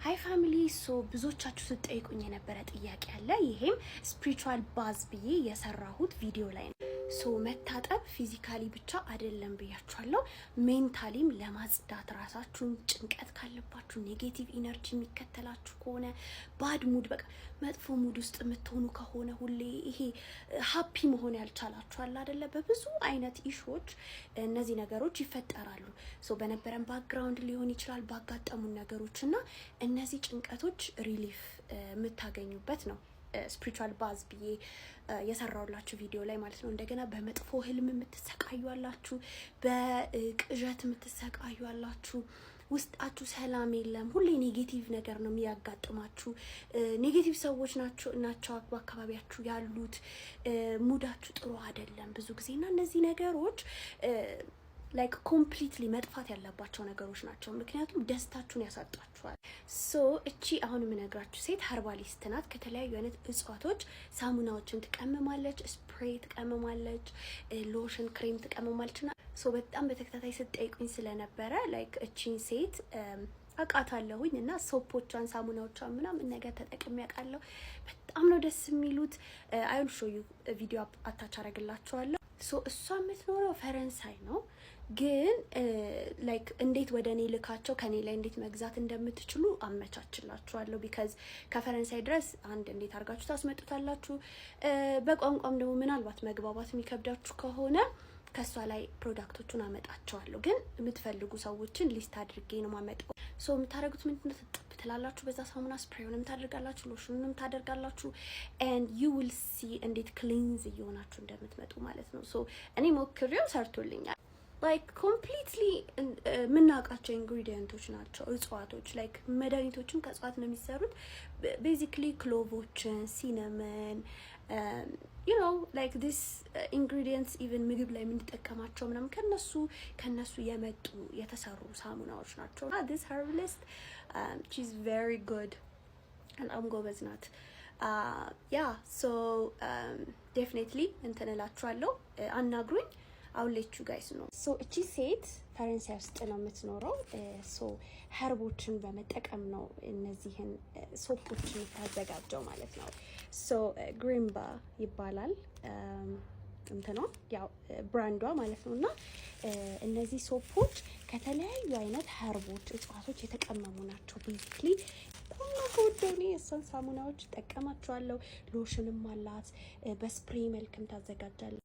Hi family፣ so ብዙዎቻችሁ ስትጠይቁኝ የነበረ ጥያቄ አለ። ይሄም spiritual bath ብዬ የሰራሁት ቪዲዮ ላይ ነው። So መታጠብ physically ብቻ አይደለም ብያችኋለሁ። Mentally ም ለማጽዳት ራሳችሁን፣ ጭንቀት ካለባችሁ፣ negative energy የሚከተላችሁ ከሆነ፣ bad mood፣ በቃ መጥፎ mood ውስጥ የምትሆኑ ከሆነ፣ ሁሌ ይሄ happy መሆን ያልቻላችሁ አለ አይደለ? በብዙ አይነት issue ዎች እነዚህ ነገሮች ይፈጠራሉ። So በነበረን background ሊሆን ይችላል፣ ባጋጠሙን ነገሮች፣ እና እነዚህ ጭንቀቶች relief የምታገኙበት ነው spiritual bath ብዬ የሰራሁላችሁ ቪዲዮ ላይ ማለት ነው። እንደገና በመጥፎ ህልም የምትሰቃዩ አላችሁ፣ በቅዠት የምትሰቃዩ አላችሁ። ውስጣችሁ ሰላም የለም። ሁሌ negative ነገር ነው የሚያጋጥማችሁ። Negative ሰዎች ናቸው በአካባቢያችሁ ያሉት። Mood ኣችሁ ጥሩ አይደለም ብዙ ጊዜ፣ እና እነዚህ ነገሮች like completely መጥፋት ያለባቸው ነገሮች ናቸው። ምክንያቱም ደስታችሁን ያሳጧችኋል። So እቺ አሁን የምነግራችሁ ሴት herbalist ናት። ከተለያዩ አይነት እጽዋቶች ሳሙናዎችን ትቀምማለች፣ spray ትቀምማለች፣ ሎሽን፣ ክሬም ትቀምማለች። እና so በጣም በተከታታይ ስትጠይቁኝ ስለነበረ like እቺን ሴት አውቃታለሁኝ እና soap ኦቿን፣ ሳሙናዎቿን ምናምን ነገር ተጠቅሜ አውቃለሁ። በጣም ነው ደስ የሚሉት። I'll show you፣ ቪዲዮ attach አረግላችኋለሁ። So እሷ የምትኖረው ፈረንሳይ ነው፣ ግን like እንዴት ወደ እኔ ልካቸው ከኔ ላይ እንዴት መግዛት እንደምትችሉ አመቻችላችኋለሁ። Because ከፈረንሳይ ድረስ አንድ እንዴት አድርጋችሁ ታስመጡታላችሁ? በቋንቋም ደግሞ ምናልባት መግባባት የሚከብዳችሁ ከሆነ ከእሷ ላይ product ኦቹን አመጣቸዋለሁ። ግን የምትፈልጉ ሰዎችን list አድርጌ ነው ማመጣው። So የምታደርጉት ምንድነው? ትጥብ ትላላችሁ በዛ ሳሙና፣ spray ውንም ታደርጋላችሁ፣ ሎሽኑንም ታደርጋላችሁ፣ and you will see እንዴት cleanse እየሆናችሁ እንደምትመጡ ማለት ነው። So እኔ ሞክሬው ሰርቶልኛል። Like completely የምናውቃቸው ingredient ኦች ናቸው እጽዋቶች። Like መድኃኒቶችም ከእጽዋት ነው የሚሰሩት። Basically clove ኦችን፣ cinnamon፣ like this ingredients፣ even ምግብ ላይ የምንጠቀማቸው ምናምን ከነሱ የመጡ የተሰሩ ሳሙናዎች ናቸው። This herbalist, she's very good፣ በጣም ጎበዝ ናት። Yeah, so definitely እንትን እላችኋለሁ፣ አናግሩኝ። I'll let you guys know። So እቺ ሴት ፈረንሳይ ውስጥ ነው የምትኖረው። So herb ኦችን በመጠቀም ነው እነዚህን soap ኦች የምታዘጋጀው ማለት ነው። So ግሪምባ ይባላል እንትኗ፣ ያው brand ዷ ማለት ነው። እና እነዚህ soap ኦች ከተለያዩ አይነት herb ኦች፣ እጽዋቶች የተቀመሙ ናቸው። Basically በጣም ነው ከወደው፣ እኔ የእሷን ሳሙናዎች እጠቀማቸዋለሁ። ሎሽንም አላት፣ በ spray መልክም ታዘጋጃለች።